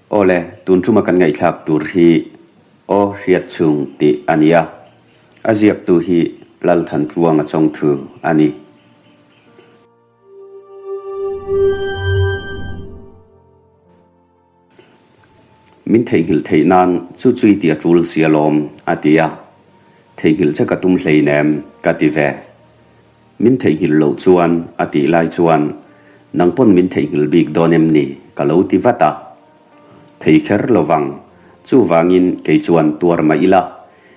Awle, tun tuma kan ngaihthlak tur hi Aw Hriat Chhung tih a ni a, a ziaktu hi Lalthantluanga Chawngthu a ni. Min theihnghilh theih nan chu chui ti a tul si alawm, a ti a. Theihnghilh che ka tum hleinem, ka ti ve. Min theihnghilh loh chuan, a tih lai chuan, Nang pawn min theihnghilh bik dawn em ni? ka lo ti vat a. Thei kher lo vang, chuvangin kei chuan tuar mah ila,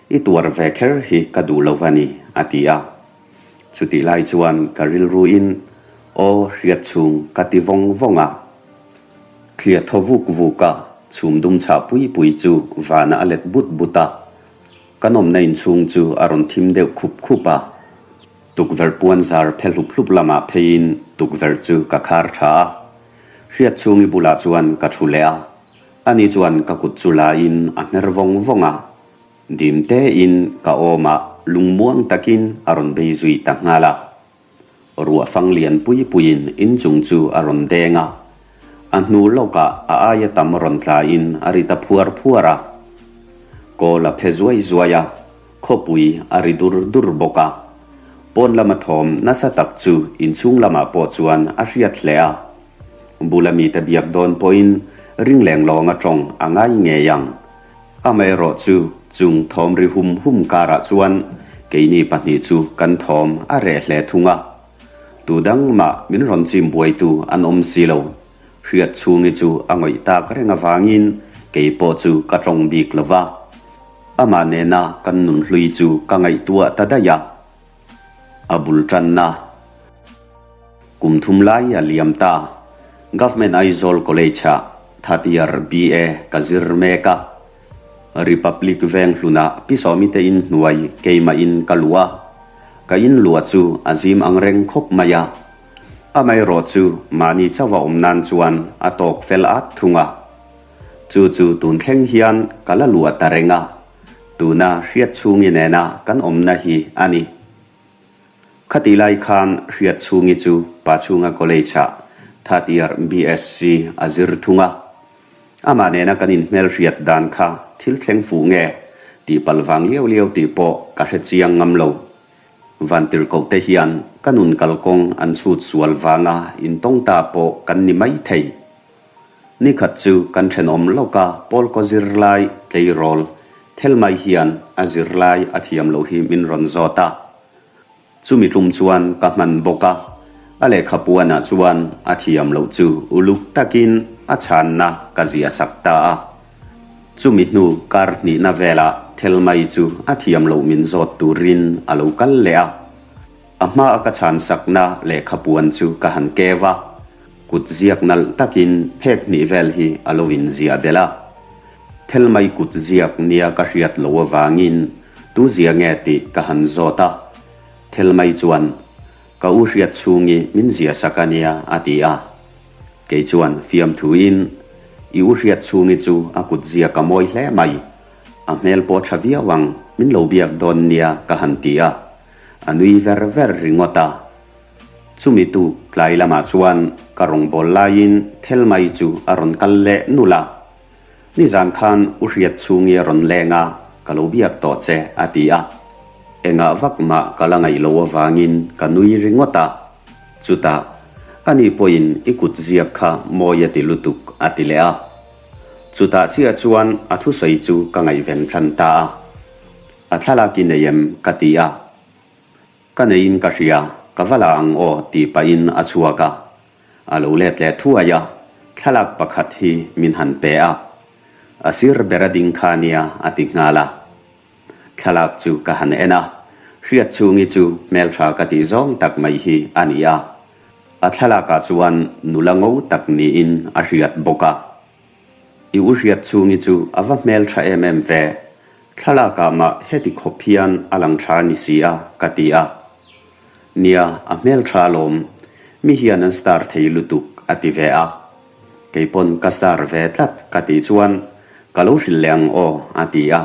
i tuar ve kher hi ka duh lo va ni, a ti a. Chutih lai chuan ka rilruin aw hriat chhung ka ti vawng vawng a. Thlia thaw vuk vuk a, chhum dum chhah pui pui chu vanah a let but but a. Ka nawmna inchhung chu a rawn thim deuh khup khup a. Tukverh puan zar phe hlup hlup lamah pheiin tukverh chu ka khar tha a. Hriat chhungi bulah chuan ka thu leh a. Ani chuan ka kut chu la in a hmer vawng vawng a. Dim tein ka awmah lungmuang takin a rawn bei zui ta nghal a. Ruah fang lian pui puiin inchung chu a rawn deng a. A hnu lawkah a aia tam rawn tlain a ri ta phuar phuar a. Kawl a phe zuai zuai a, khawpui a ri dur dur bawk a. Pawn lama thawm nasa tak chu inchhung lamah pawh chuan a hriat hle a. Bula mite biak dawn pawhin ring leng lawnga tawng a ngai ngei ang. Amaherawhchu, chung thawm ri hum hum karah chuan keini pahnih chu kan thawm a reh hle thung a. Tu dang mah min rawn chim buaitu an awm si lo. Hriat chhungi chu a ngawih tak reng avangin kei pawh chu ka tawng bik lo va. Amah nena kan nun hlui chu ka ngaihtuah ta daih a. A bul tanna. Kum thum lai a liam ta. Government Aizawl College-ah third year BA ka zir mek a. Republic veng hlunah Pi Sawmi te in hnuai keimah in ka luh a. Ka in luah chu a zim ang reng khawp mai a. Amaherawh chu mahni chauh a awm nan chuan a tawk fel at thung a. Chu chu tun thleng hian ka la luah ta reng a. Tuna hriat chhungi nena kan awmna hi a ni. Khatih lai khan hriat chhungi chu Pachhunga College-ah third year BSc a zir thung a. Amah nena kan inhmelhriat dan kha thil thleng fuh nge tih palh vang liau liau tih pawh ka hre chiang ngam lo. Vantirhkohte hian ka nun kalkawng an chhut sual vanga intawng ta pawh kan ni mai thei. Ni khat chu kan thenawm lawka Pawlkaw zirlai tleirawl Thelmai hian a zirlai a thiam loh hi min rawn zawt a. Chumi tum chuan ka hman bawk a, a lehkha puanah chuan a thiam loh chu uluk takin a chhanna ka ziah sak ta a. Chumi hnu kar hnihna velah Thelmai chu a thiam loh min zawt turin a lo kal leh a. A hmaa ka chhan sakna lehkha puan chu ka han keu a. Kut ziak nalh takin phek hnih vel hi a lo inziah belh a. Thel mai kut ziak nia ka hriat lo avangin tu zia nge tih ka han zawt a. Thel mai chuan, Ka u hriat chhungi min zia sak a nia a ti a. Kei chuan fiamthuin, I u hriat chhungi chu a kut ziak a mawi hle mai. A hmel pawh tha viau ang, min lo biak dawn nia ka han ti a. A nui ver ver ringawt a. Chumi tu tlai lamah chuan ka rawngbâwl laiin Thelmai chu a rawn kal leh nulh a. Nizan khan u hriat chhungi a rawn leng a, ka lo biak tawh che, a ti a. Engah vak mah ka la ngaih loh avangin ka nui ringawt a. Chutah, ani pawhin i kut ziak kha mawi a ti lutuk, a ti leh a. Chutah chiah chuan a thusawi chu ka ngaihven tan ta a. A thlalak i nei em? ka ti a. Ka neiin ka hria, ka va la ang aw tih pahin a chhuak a. A lo let leh thuai a, thlalak pakhat hi min han pe a. A sir ber a ding kha nia a ti nghal a. Thlalak chu ka han en a, hriat chhungi chu hmeltha ka tih zawng tak mai hi a ni a. A thlalakah chuan nula ngo tak niin a hriat bawk a. I u hriat chhungi chu a va hmeltha em em ve, thlalakah mah heti khawp hian a lang tha ni si a, ka ti a. Nia, a hmeltha alawm, mi hian an star thei lutuk, a ti ve a. Kei pawn ka star ve tlat ka tih chuan, Ka lo hrilh leh ang aw, a ti a.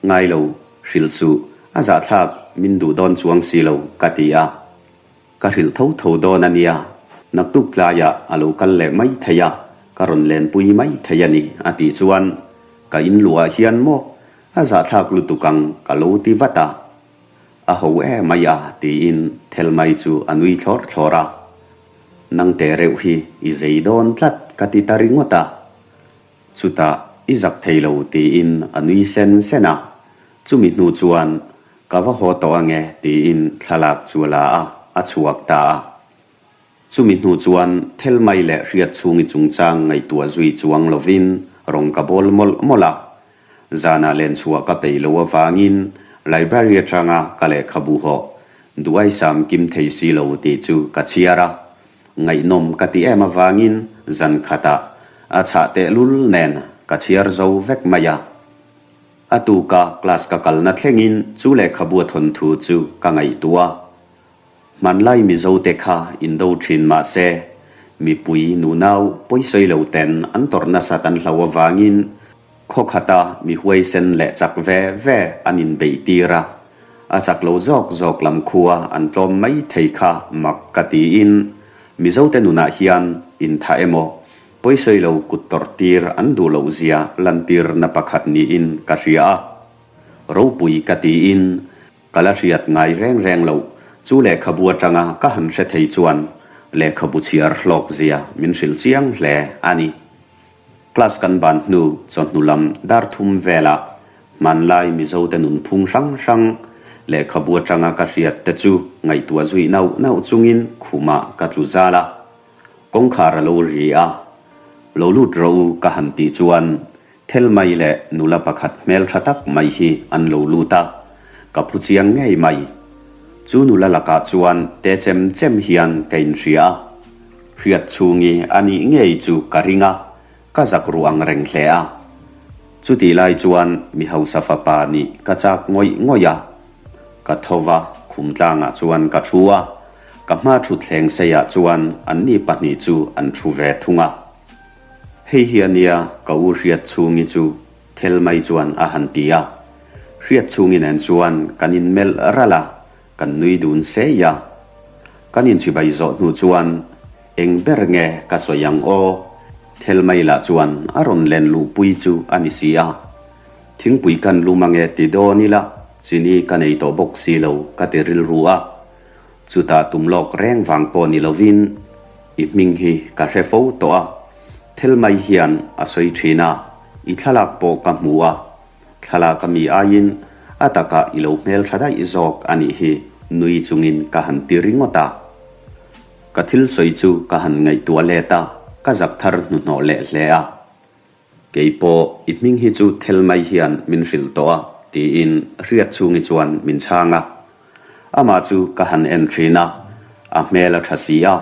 Ngai lo, hrilh suh, a zahthlak min duh dawn chuang si lo, ka ti a. Ka hrilh tho tho dawn a nia, naktuk tlaiah a lo kal leh mai thei a. Ka rawn lenpui mai thei a ni, a tih chuan, Ka in luah hian maw a zahthlak lutuk ang ka lo ti vat a. A ho em mai a, tiin Thelmai chu a nui thlawr thlawr a. Nang teh reuh hi i zei dawn tlat ka ti ta ringawt a. Chutah i zak thei lo tiin a nui sen sen a. Chumi hnu chuan ka va haw tawh ange tiin thlalak chu a la a, a chhuak ta a. Chumi hnu chuan Thelmai leh Hriatchhungi chungchang ngaihtuah zui chuang lovin rawng ka bawl mawlh mawlh a. Zanah lenchhuah ka peih loh avangin library atanga ka lehkhabu hawh duaisam kim thei si lo tih chu ka chhiar a. Ngaihnawm ka ti em avangin zan khatah a chhah tehlul nen ka chhiar zo vek mai a. A tuka class ka kalna thlengin chu lehkhabu a thawnthu chu ka ngaihtuah a. Hmanlai Mizote kha indo thin mah se, mipui nunau pawisawi lo ten an tawrh nasat an hlau avangin khaw khata mi huaisen leh chak ve ve an inbeih tir a, a chak lo zawk zawk lam khua an tlawm mai thei kha mak ka tiin Mizote nunah hian intha emaw pawisawi lo kut tawrh tir an duh loh zia lantirna pakhat niin ka hria a, ropui ka tiin Ka la hriat ngai reng reng loh, chu lehkhabu atanga ka han hre thei chuan lehkhabu chhiar hlawk zia min hrilh chiang hle a ni. Class kan ban hnu chawhnu lam dar thum velah hmanlai Mizote nunphung hrang hrang lehkhabu atanga ka hriat te chu ngaihtuah zui nauh nauh chungin khumah ka tlu zal a. Kawngkhar a lo ri a, Lo lut rawh u ka han tih chuan Thelmai leh nula pakhat hmel tha tak mai hi an lo lut a, ka phu chiang ngei mai. Chu nula lakah chuan te chem chem hian ka inhria a, hriat chhungi a nih ngei chu ka ring a, ka zak ruh ang reng hle a. Chutih lai chuan mi hausa fapa nih ka chak ngawih ngawih a, ka tho va, khum tlangah chuan ka thu a, ka hma thutthleng seiah chuan anni pahnih chu an thu ve thung a. Hei hi a nia ka u hriat chhungi chu thel mai chuan a han ti a. Hriat chhungi nen chuan kan inmelh ralh a, kan nui dun sei a. Kan inchibai zawh hnu chuan eng ber nge ka sawi ang aw? Thel mai lah chuan a rawn len luhpui chu a ni si a. Thingpui kan lum ange ti dawn ila chini ka nei tawh bawk si lo ka ti rilru a. Chutah tum lawk reng vang pawh ni lovin I hming hi ka hre fo tawh a, thil mai hian a sawi thin a, i thlalak pawh ka hmu a, thlalak a mi aiin a takah i lo hmeltha daih zawk a nih hi nui chungin ka han ti ringawt a. Ka thil sawi chu ka han ngaihtuah let a, ka zak thar hnuhnawh leh hle a. Kei pawh i hming hi chu thel mai hian min hrilh tawh a, tiin hriat chhungi chuan min chhang a. Amah chu ka han en thin a, a hmel a tha si a,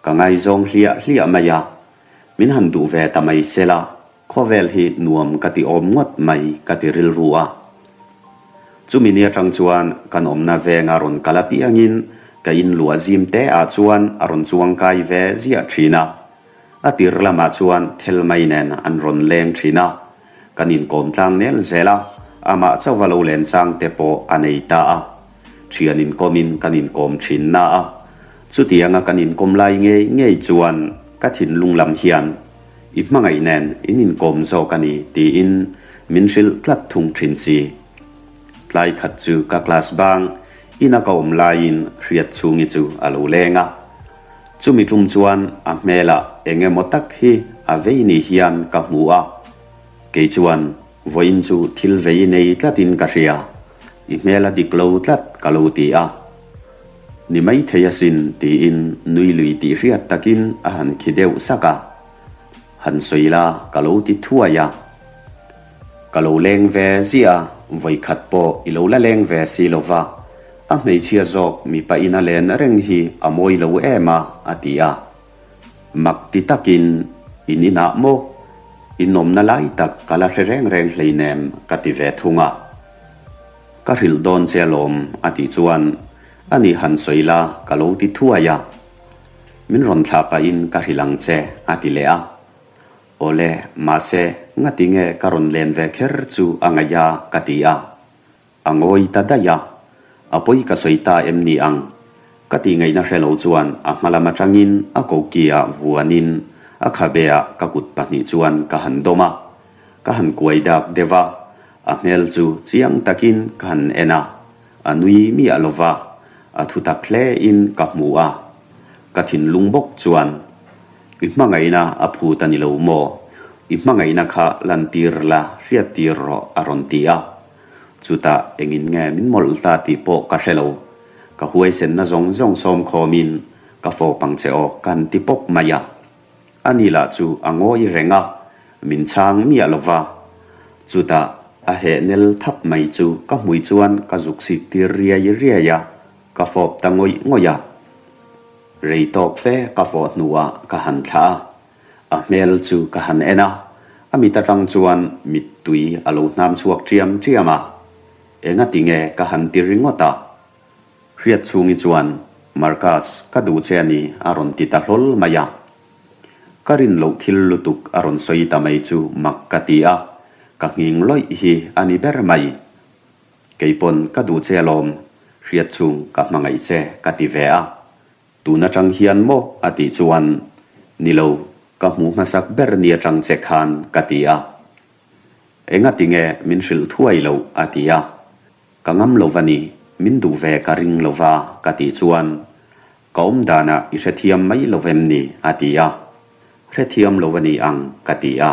ka ngaizawng hliah hliah mai a. Min han duh ve ta mai sela, khawvel hi nuam ka ti awm ngawt mai ka ti rilru a. Chumi ni atang chuan kan awmna venga rawn kal apiangin ka inluah zim te ah chuan a rawn chuang kai ve ziah thin a. A tir lamah chuan thel mai nen an rawn leng thin a, kan inkawm tlang nel zel a, amah chauha lo len chang te pawh a nei ta a. Thian inkawmin kan inkawm thin na a, chutianga kan inkawm lai ngei ngei chuan ka thinlung lam hian i hmangaih nen in inkawm zawk a ni tiin min hrilh tlat thung thin si. Tlai khat chu ka class bang ina ka awm laiin hriat chhungi chu a lo leng a. Chumi tum chuan a hmelah eng emaw tak hi a vei ni hian ka hmu a, kei chuan vawiin chu thil vei nei tlatin ka hria, i hmel a dik lo tlat ka lo ti a. Ni maithei asin tiin nui lui tih hriat takin a han khi deuh sak a, han sawi la ka lo ti thuai a. Ka lo leng ve ziah a, vawikhat pawh i lo la leng ve si lo va, A hmeichhia zawk mipa ina len reng hi a mawi lo em a, a ti a. Mak ti takin, In inah maw? In awmna lai tak ka la hre reng reng hleinem, ka ti ve thung a. Ka hrilh dawn che alawm, a tih chuan, A nih han sawi la, ka lo ti thuai a. Min rawn thlah pahin ka hrilh ang che, a ti leh a. Awle, mahse, ngati nge ka rawn len ve kher chu a ngaih a, ka ti a. A ngawi ta daih a, a pawi ka sawi ta em ni ang? Ka tih ngaihna hre lo chuan a hma lam atangin a koki ah vuanin A khabe ah ka kut pahnih chuan ka han dawm a, ka han kuai dak deuh a, a hmel chu chiang takin ka han en a, a nui miah lo va, a thu tak hle in ka hmu a. Ka thinlung bawk chuan, I hmangaihna a phut a ni lo maw? I hmangaihna kha lantir la, hriattir rawh a rawn ti a. Chutah engin nge min mawlh ta tih pawh ka hre lo. Ka huaisenna zawng zawng sawm khawmin ka fawp ang che aw kan ti pawp mai a. Ani lah chu a ngawi reng a, min chhang miah lo va. Chutah a heh nel thap mai chu ka hmui chuan ka zuk sik tir riai riai a, ka fawp ta ngawih ngawih a. Rei tawk fe ka fawh hnuah ka han thlah a, A hmel chu ka han en a, a mit atang chuan mittui a lo hnam chhuak ṭiam ṭiam a. Engati nge ka han ti ringawt a? Hriat chhungi chuan, Marcus, ka duh che a ni, a rawn ti ta hlawl mai a. Ka rin loh thil lutuk a rawn sawi ta mai chu mak ka ti a, ka nghing lawih hi a ni ber mai. Kei pawn ka duh che alawm, hriat chhung ka hmangaih che ka ti ve a. Tun atang hian maw? a tih chuan, Ni lo, ka hmuh hmasak ber ni atang che khan ka ti a. Engati nge min hrilh thuai loh? a ti a. Ka ngam lo va ni, min duh ve ka ring lo va ka tih chuan, Ka awm danah i hrethiam mai lo vem ni? a ti a. Hrethiam lo a ni ang ka ti a.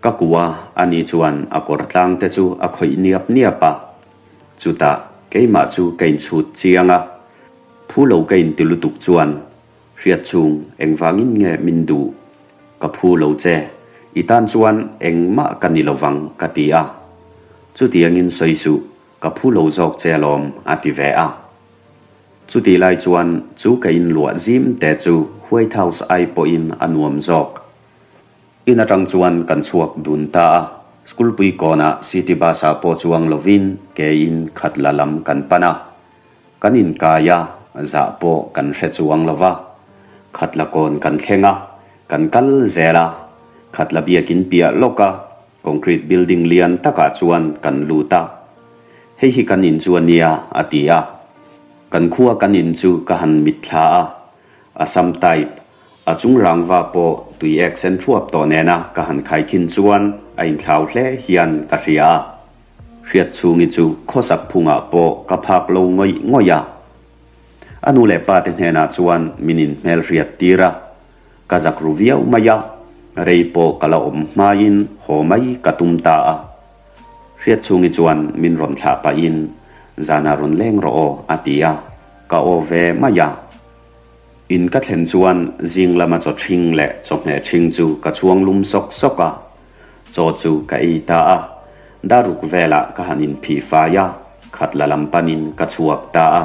Ka kua a ni chuan a kawr tlang te chu a khawih niap niap a. Chutah keimah chu ka inchhut chiang a. Phu lo ka inti lutuk chuan hriat chhung engvangin nge min duh? Ka phu lo che, i tan chuan engmah ka ni lovang ka ti a. Chutiangin sawi suh, ka phu lo zawk che alawm a ti ve a. Chutih lai chuan chu ka inluah zim te chu White House ai pawhin a nuam zawk. In atang chuan kan chhuak dun ta a, school pui kawnah city bus ah pawh chuang lovin kein Khatla lam kan pan a. Kan inkai a, zah pawh kan hre chuang lo va. Khatla kawn kan thleng a, kan kal zel a. Khatla biakin piah lawk a, concrete building lian takah chuan kan lut a. Hei hi kan in chu a nia, a ti a. Kan khua kan in chu ka han mitthla a, Assam type, a chung rangva pawh tui ek sen thuap tawh nena ka han khaikhin chuan a inthlau hle hian ka hria a. Hriat chhungi chu khawsak phungah pawh ka phak lo ngawih ngawih a. A nu leh pa te hnenah chuan min inhmel hriat tir a, ka zak ru viau mai a, rei pawh ka la awm hmain haw mai ka tum ta a. Hriat chhungi chuan min rawn thlah pahin zanah rawn leng rawh aw a ti a, ka aw ve mai a. In ka thlen chuan zing lama chaw ṭhing leh chawhmeh ṭhing chu ka chhuang lum sawk sawk a. Chaw chu ka ei ta a, daruk velah ka han inphih fai a, khat la lam panin ka chhuak ta a.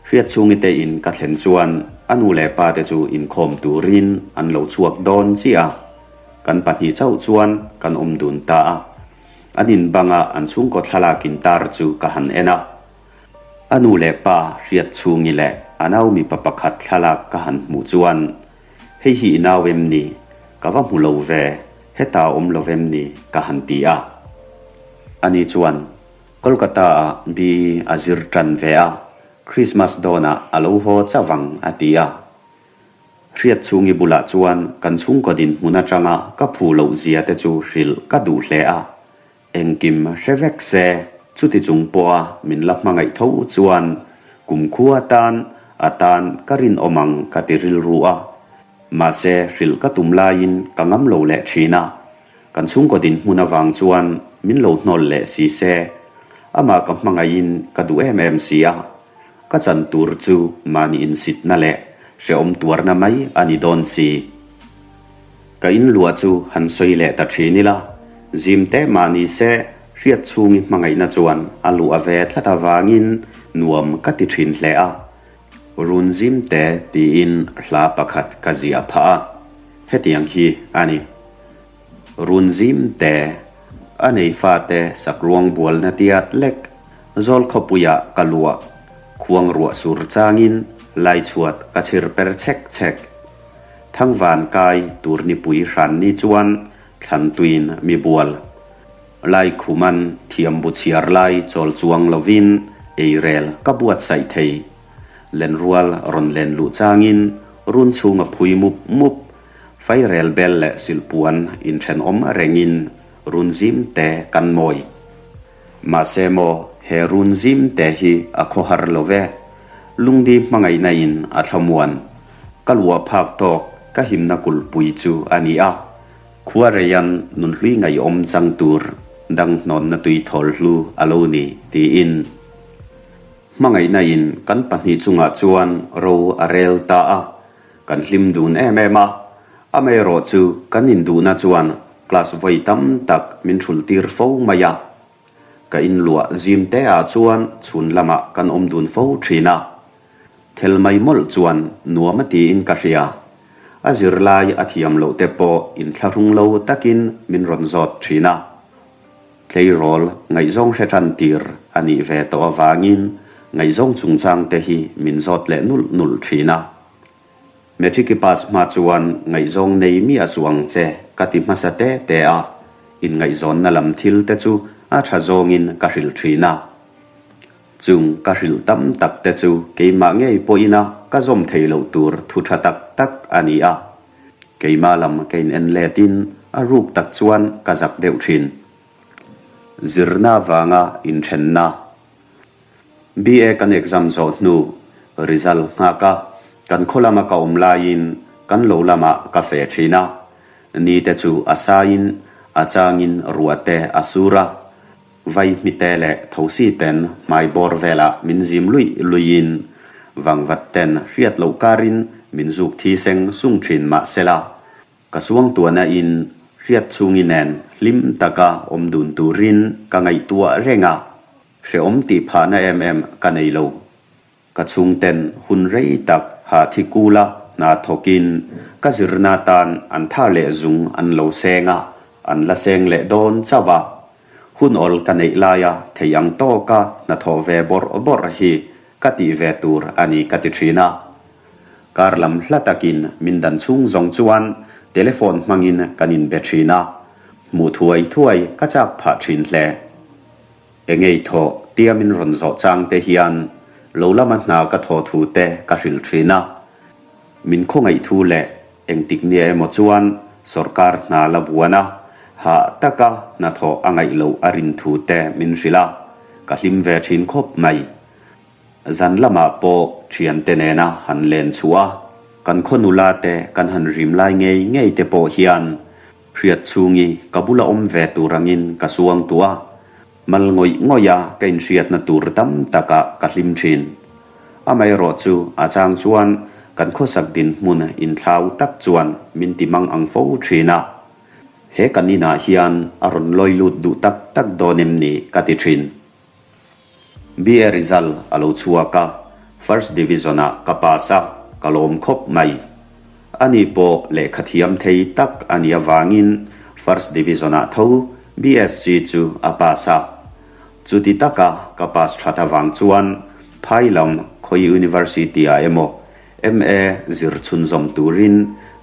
Hriat chhungi te in ka thlen chuan a nu leh pa te chu inkhawm turin an lo chhuak dawn chiah a, kan pahnih chauh chuan kan awm dun ta a. An in banga an chhungkaw thlalak intar chu ka han en a. A nu leh pa Hriat chhungi leh a nau mipa pakhat thlalak ka han hmuh chuan Hei hi i nau em ni? Ka va hmu lo ve, heta awm lo vem ni? ka han ti a. Ani chuan, Kolkata-ah BE a zir tan ve a, Christmas dawnah a lo haw chauh ang a ti a. Hriat chhungi bulah chuan kan chhungkaw dinhmun atanga ka phu loh zia te chu hrilh ka duh hle a. Engkim hre vek se, chuti chung pawha min la hmangaih tho chuan kumkhua tan a tan ka rinawm ang ka ti rilru a. Mahse, hrilh ka tum laiin ka ngam lo leh thin a. Kan chhungkaw dinhmun avang chuan min lo hnawl leh si se, amah ka hmangaihin ka duh em em si a. Ka chan tur chu mahni insitna leh hrehawm tuarna mai a ni dawn si. Ka inluah chu han sawi leh ta thin ila, zim teh mah ni se hriat chhungi hmangaihna chuan a luh a ve tlat avangin nuam ka ti thin hle a. Run zim te tiin hla pakhat ka ziah phah a, hetiang hi a ni. Run zim te, a nei fate sakruang bualna tiat lek, zawl khawpuiah ka luah, khuang ruah sur changin laichhuat ka chhir per chhek chhek. Thangvan kai tur nipui hran ni chuan thlan tuin mi bual. Lai khuman thiam bu chhiar lai chawl chuang lovin eirel ka buatsaih thei. Lenrual rawn len luh changin run chhunga phui mup mup. Fairel bel leh silhpuan inthenawm rengin run zim te kan mawi. Mahse maw he run zim te hi a khawhar lo ve. Lungdi hmangaihna in a thlamuan. Ka luah phak tawk ka himna kulhpui chu a ni a. Khuareian nunhlui ngaihawm chang tur dang hnawnna tui thawl hlu a lo ni tiin. Hmangaihna in kan pahnih chungah chuan ro a rel ta a. Kan hlim dun em em a, amaherawh chu kan induhna chuan class vawi tam tak min hrul tir fo mai a. Ka inluah zim te ah chuan chhun lamah kan awm dun fo thin a. Thel mai mawlh chuan nuam a tiin ka hria. A zirlai a thiam loh te pawh inthlahrung lo takin min rawn zawt thin a. Tleirawl ngaihzawng hre tan tir a nih ve tawh avangin ngaihzawng chungchang te hi min zawt leh nulh nulh thin a. Matric i pass hma chuan ngaihzawng nei miah suh ang che ka ti hmasa te te a, inngaihzawnna lam thil te chu a tha zawngin ka hrilh thin a. Chung ka hrilh tam tak te chu keimah ngei pawhina ka zawm thei loh tur thu tha tak tak a ni a. Keimah lam ka in en letin a ruk tak chuan ka zak deuh thin. Zirna vanga inthenna. BA kan exam zawh hnu result nghak a, kan khaw lama ka awm laiin kan lo lamah ka fe thin a. Ni te chu a saiin a changin ruah te a sur a. Vai hmite leh thosi ten hmai bawr velah min zim luih luihin vangvat ten hriat loh karin min zuk thi seng sung thin mah sela, ka suangtuahna in hriat chhungi nen hlim taka awm dun turin ka ngaihtuah reng a, hrehawm tih phahna em em ka nei lo. Ka chhungten hun rei tak ha thi kula hna thawkin ka zirna tan an tha leh zung an lo seng a, an la seng leh dawn chauh a. Hun awl ka neih laia thei ang tawka hnathawh ve bawrh bawrh hi ka tih ve tur a ni ka ti thin a. Kar lam hla takin min dan chhung zawng chuan telephone hmangin kan inbe thin a, hmuh thuai thuai ka chak phah thin hle. Engei thawh tia min rawn zawh chang te hian lo lama hna ka thawh thu te ka hrilh thin a. Min khawngaih thu leh engtik nia emaw chuan sawrkar hna la vuan a, hah taka hnathawh a ngaih loh a rin thu te min hrilh a, ka hlim ve thin khawp mai. Zan lamah pawh thiante nena han len chhuah a, kan khaw nula te kan han rim lai ngei ngei te pawh hian Hriat chhungi ka bula awm ve tur angin ka suang tuah a, mal ngawih ngawih a ka inhriatna tur tam takah ka hlim thin. Amaherawh chu a chang chuan kan khawsak dinhmun inthlau tak chuan min ti mang ang fo thin a. He kan inah hian a rawn lawi lut duh tak tak dawn em ni ka ti thin. BA result a lo chhuak a, First Division ah ka pass a, ka lawm khawp mai. Ani pawh lehkha thiam thei tak a nih avangin First Division ah tho BSc chu a pass a. Chuti taka ka pass that avang chuan phai lam khawi University ah emaw MA zir chhunzawm turin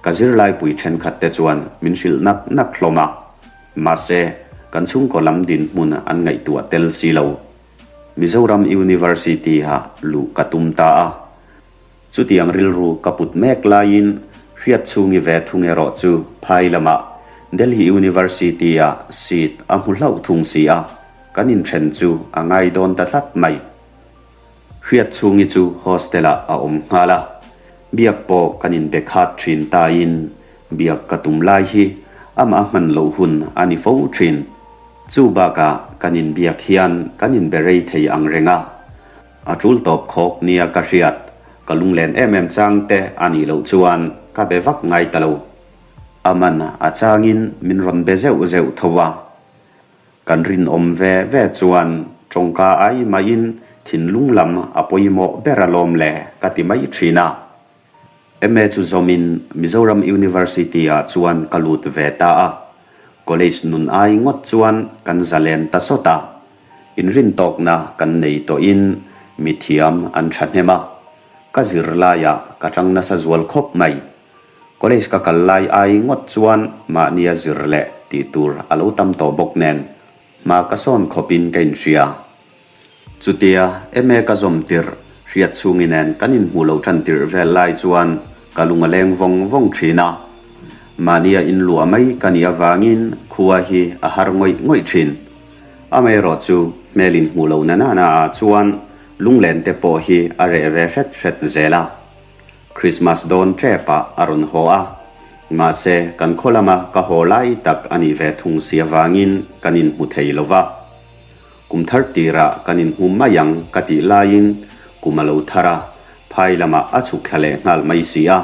ka zirlaipui thenkhat te chuan min hrilh nak nak hlawm a. Mahse, kan chhungkaw lam dinhmun an ngaihtuah tel si lo. Mizoram University-ah luh ka tum ta a. Chutiang rilru ka put mek laiin hriat chhungi ve thung erawh chu phai lamah Delhi University-ah seat a hmu hlauh thung si a, kan inthen chu a ngai dawn ta tlat mai. Hriat chhungi chu hostel-ah a awm nghal a, biak pawh kan inbe khat thin tain biak ka tum lai hi amah hman loh hun a ni fo thin. Chu bakah kan inbiak hian kan inbe rei thei ang reng a, a tul tawp khawk nia ka hriat, ka lunglen em em chang te a nih loh chuan ka be vak ngai ta lo. Aman a changin min rawn be zeuh zeuh tho a. Kan rinawm ve ve chuan tawngka ai maiin thinlung lam a pawimawh ber alawm le ka ti mai thin a. MA chu zawmin Mizoram University ah chuan ka lut ve ta a. College nun ai ngawt chuan kan zalen ta sawt a. Inrintawkna kan nei tawhin mithiam an thahnem a. Ka zirlaiah ka tang nasa zual khawp mai. College ka kal lai ai ngawt chuan mahnia zir leh tih tur a lo tam tawh bawk nen hma ka sawn khawpin ka inhria. Chutia MA ka zawm tirh hriat chhungi nen kan inhmuh loh tan tirh vel lai chuan ka lung a leng vawng vawng thin a. Mahnia inluah mai ka nih avangin khua hi a har ngawih ngawih thin. Amaherawh chu hmel inhmuh loh na nana ah chuan lunglen te pawh hi a reh ve hret hret zel a. Christmas dawn tep ah a rawn haw a, mahse kan khaw lama ka haw lai tak a nih ve thung si avangin kan inhmu thei lo va. Kum thar tirah kan inhmu mai ang ka tih laiin kum a lo thar a, phai lamah a chhuk thla leh nghal mai si a.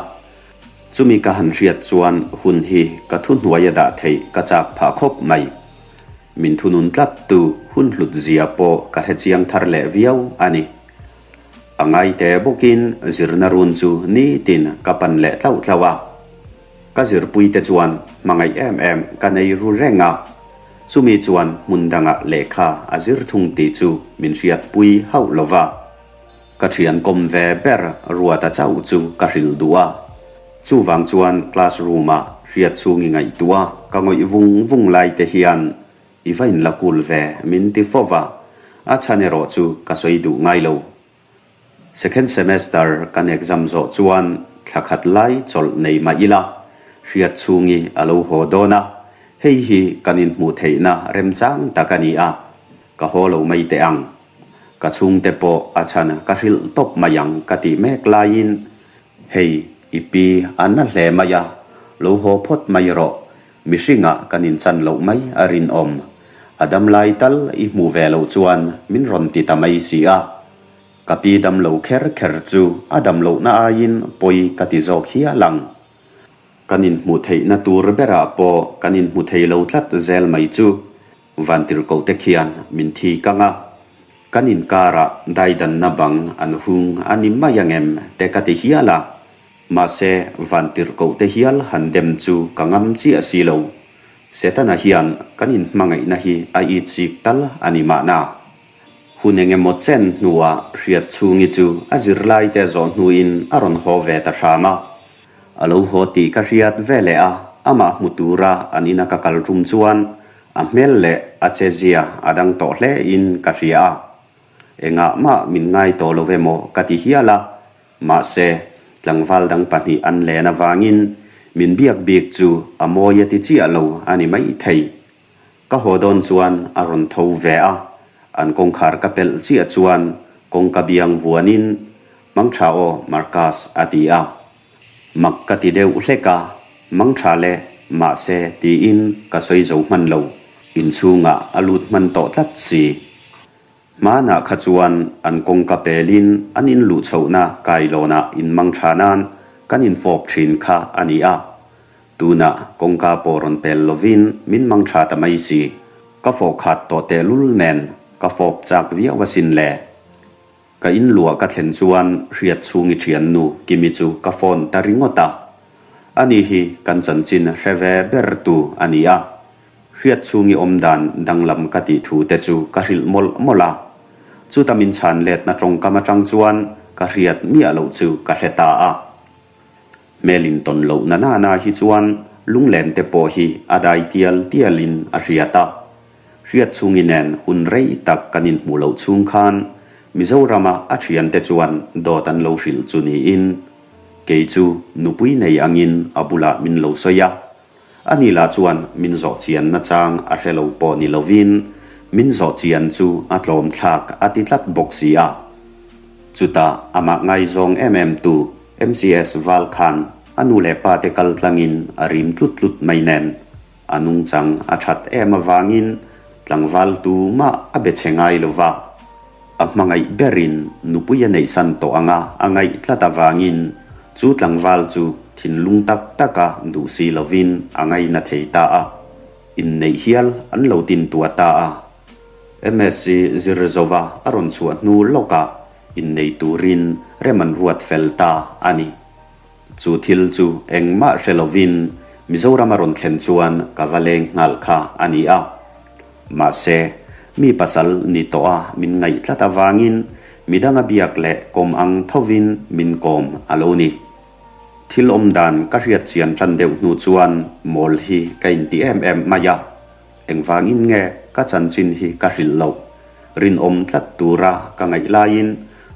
Chumi ka han hriat chuan hun hi ka thuhnuai a dah theih ka chak phah khawp mai. Min thunun tlat tu hun hlut zia pawh ka hre chiang thar leh viau a ni. A ngaite bawkin zirna run chu nitin ka pan leh tlauh tlauh a. Ka zirpuite chuan hmangaih em em ka nei ru reng a, chumi chuan hmun dangah lehkha a zir thung tih chu min hriatpui hauh lo va. Ka thian kawm ve ber Ruata chauh chu ka hrilh duh a, chuvang chuan class room-ah hriat chhungi ngaihtuah ka ngawih vung vung lai te hian i va inla kul ve min ti fo va, a chhan erawh chu ka sawi duh ngai lo. Second semester kan exam zawh chuan thla khat lai chawlh nei mah ila, hriat chhungi a lo haw dawn a, hei hi kan inhmuh theihna remchang tak a ni a, ka haw lo mai teh ang. Ka chhungte pawh a chhan ka hrilh tawp mai ang ka tih mek laiin, Hei, i pi a na hle mai a, lo haw phawt mai rawh, mihringah kan inchan loh mai a rinawm. A dam lai tal i hmuh ve loh chuan min rawn ti ta mai si a. Ka pi dam lo kher kher chu a dam lohna aiin pawi ka ti zawk hial ang. Kan inhmuh theihna tur berah pawh kan inhmu thei lo tlat zel mai chu. Vantirhkohte khian min thi kang a, kan inkarah daidanna bang an hung a ni mai angem te ka ti hial a, mahse vantirhkohte hial han dem chu ka ngam chiah si lo. Setana hian kan inhmangaihna hi a itsik tal a ni mahna. Hun engemaw chen hnuah hriat chhungi chu a zirlaite zawh hnuin a rawn haw ve ta hram a. A lo haw tih ka hriat ve leh a, amah hmu tura an ina ka kal tum chuan a hmel leh a che zia a dang tawh hle in ka hria a. Engah mah min ngai tawh lo emaw ka ti hial a, mahse tlangval dang pahnih an len avangin min biak bik chu a mawi a ti chiah lo a ni maithei. Ka haw dawn chuan a rawn tho ve a, an kawngkhar ka pelh chiah chuan kawngka biang vuanin, Mangtha aw Marcus a ti a. Mak ka ti deuh hlek a, Mangtha le, mahse tiin ka sawi zo hman lo, inchhungah a lut hman tawh tlat si. Hmanah kha chuan an kawngka pelin an inluh chhohna kailawnah inmang tha nan kan infawp thin kha a ni a. Tunah kawngka pawh rawn pel lovin min mang tha ta mai si. Ka fawh khat tawh tehlul nen ka fawp chak viau asin le. Ka inluah ka thlen chuan hriat chhungi thiannu Kimi chu ka phone ta ringawt a. Ani hi kan chanchin hre ve ber tu a ni a. Hriat chhungi awm dan danglam ka tih thu te chu ka hrilh mawlh mawlh a. Chuta min chhan letna tawngkam atang chuan ka hriat miah loh chu ka hre ta a. Hmel in tawn loh na nana hi chuan lunglen te pawh hi a dai tial tial in a hriat a. Hriat chhungi nen hun rei tak kan inhmuh loh chhung khan Mizorama a thiante chuan dawt an lo hrilh chu niin kei chu nupui nei angin a bulah min lo sawi a. Ani lah chuan min zawh chian nachang a hre lo pawh ni lovin min zawh chian chu a tlawm thlak a ti tlat bawk si a. Chutah amah ngaizawng em em tu MCS Val khan a nu leh pa te kal tlangin a rim tlut tlut mai nen a nungchang a that em avangin tlangval tumah a be chhe ngai lo va. A hmangaih berin nupui a neihsan tawh anga a ngaih tlat avangin chu tlangval chu thinlung tak taka duh si lovin a ngaina thei ta a, inneih hial an lo tintuah ta a. MSc zir zova a rawn chhuah hnu lawkah innei turin rem an ruat fel ta a ni. Chu thil chu engmah hre lovin Mizoram a rawn thlen chuan ka va leng nghal kha a ni a. Mahse, mi pasal ni tawh a min ngaih tlat avangin midanga biak leh kawm ang thovin min kawm a lo ni. Thil awm dan ka hriat chian tan deuh hnu chuan mawl hi ka inti em em mai a. Engvangin nge ka chanchin hi ka hrilh loh? Rinawm tlat tura ka ngaih laiin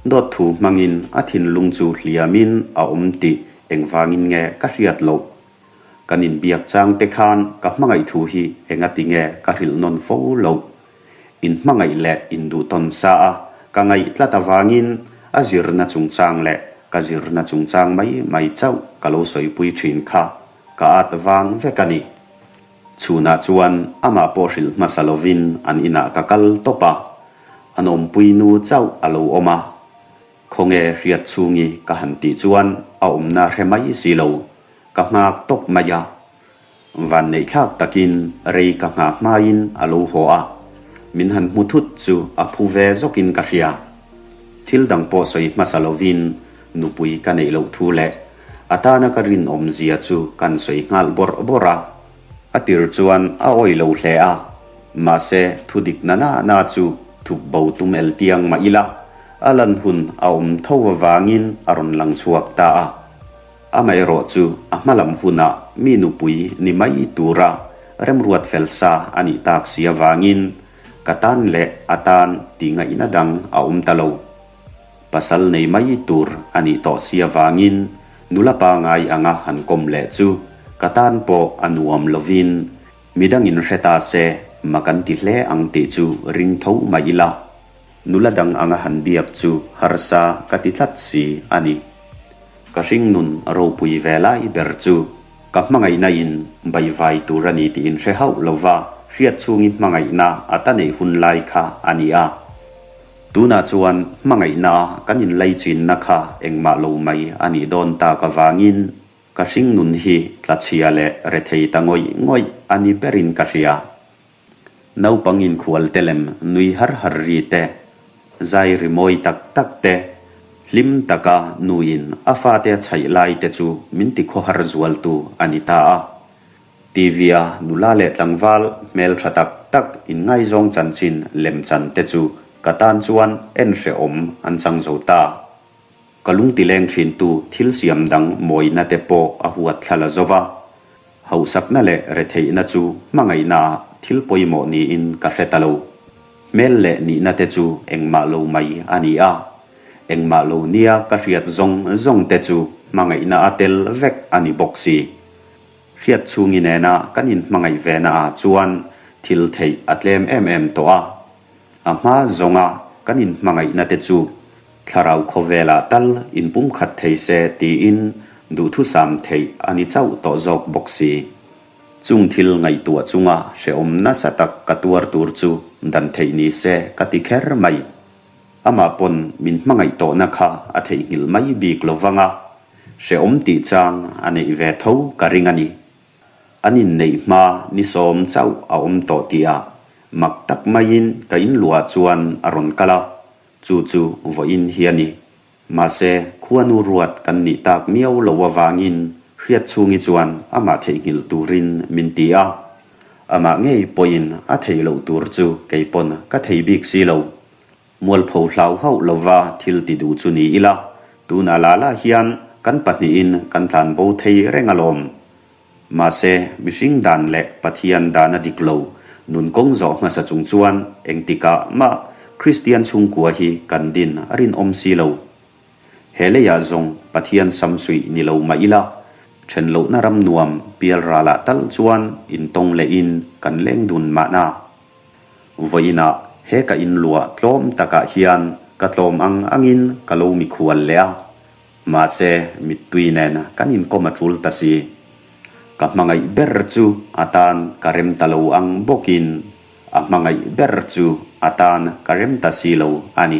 dawt thu hmangin a thinlung chu hliamin a awm tih engvangin nge ka hriat loh? Kan inbiak chang te khan ka hmangaih thu hi engati nge ka hrilh nawn fo loh. Inhmangaih leh induhtawn sa a ka ngaih tlat avangin a zirna chungchang leh ka zirna chungchang mai mai chauh ka lo sawipui thin kha ka at vang vek a ni. Chhunah chuan amah pawh hrilh hmasa lovin an inah ka kal tawp a, an awmpui nu chauh a lo awm a. Khawnge hriat chhungi ka han tih chuan a awmna hre mai si lo, ka nghak tawp mai a. Vanneihthlak takin rei ka nghah hmain a lo haw a, min han hmu thut chu a phu ve zawkin ka hria. Thil dang pawh sawi hmasa lovin nupui ka neih loh thu leh a tana ka rinawm zia chu kan sawi nghal bawrh bawrh a. A tir chuan a awih lo hle a, mahse thu dik na na na chu thup bo tum el tiang mah ila a lan hun a awm tho avangin a rawn lang chhuak ta a. Amaherawh chu a hmalam hunah mi nupui ni mai tura remruat fel sa a nih tak si avangin ka tan leh a tan tih ngaihna dang a awm ta lo. Pasal nei mai tur a nih tawh si avangin nula pangai anga han kawm leh chu ka tan pawh a nuam lovin midangin hre ta se ma kan ti hle ang tih chu ring tho mai ila. Nula dang anga han biak chu harsa ka ti tlat si a ni. Ka hringnun ropui ve lai ber chu ka hmangaihna in baihvai tur a ni tih in hre hauh lova hriat chhungin hmangaihna a ta neih hun lai kha a ni a. Tunah chuan hmangaihna kan inlaichinna kha engmah lo mai a nih dawn tak avangin ka hringnun hi tlachhia leh rethei ta ngawih ngawih a ni berin ka hria. Naupang inkhual te lem nui har har ri te, zai ri mawi tak tak te, hlim taka nuin a fate a chhaih lai te chu min ti khawhar zualtu a ni ta a. TV-a nula leh tlangval hmel tha tak tak inngaizawng chanchin lemchan te chu ka tan chuan en hrehawm an chang zo ta. Ka lungtileng thintu thil siam dang mawina te pawh a huat thla la zo va. Hauhsakna leh retheihna chu hmangaihnaah thil pawimawh niin ka hre ta lo. Hmel leh nihna te chu engmah lo mai a ni a. Engmah lo nia ka hriat zawng zawng te chu hmangaihna a tel vek a ni bawk si. Hriat chhungi nena kan inhmangaih ve naah chuan thil theih a tlem em em tawh a. A hma zawnga kan inhmangaihna te chu thlarau khawvelah tal inpumkhat thei se tiin duhthusam theih a ni chauh tawh zawk bawk si. Chung thil ngaihtuah chunga hrehawm nasa tak ka tuar tur chu dan theih ni se ka ti kher mai. Amah pawn min hmangaih tawhna kha a theihnghilh mai bik lo vang a, hrehawm tih chang a neih ve tho ka ring a ni. An inneih hma ni sawm chauh a awm tawh tihah mak tak maiin ka inluah chuan a rawn kal a, chu chu vawiin hi a ni. Mahse, khuanu ruat kan nih tak miau lo avangin hriat chhungi chuan amah theihnghilh turin min ti a. Amah ngei pawhin a theih loh tur chu kei pawn ka thei bik si lo. Mualpho hlau hauh lova thil ti duh chu ni ila, tunah lah lah hian kan pahnihin kan tlan bo thei reng alawm. Mahse, mihring dan leh Pathian dan a dik lo, nun kawng zawh hmasa chung chuan engtikah mah Kristian chhungkua hi kan din a rinawm si lo. He leiah zawng Pathian samsuih ni lo mah ila, then lohna ram nuam pial ralah tal chuan intawng lehin kan leng dun mahna. Vawiinah he ka inluah tlawm takah hian ka tlawm ang angin ka lo mikhual leh a, mahse mittui nen kan inkawm a tul ta si. Ka hmangaih ber chu a tan ka rem ta lo ang bawkin a hmangaih ber chu a tan ka rem ta si lo a ni.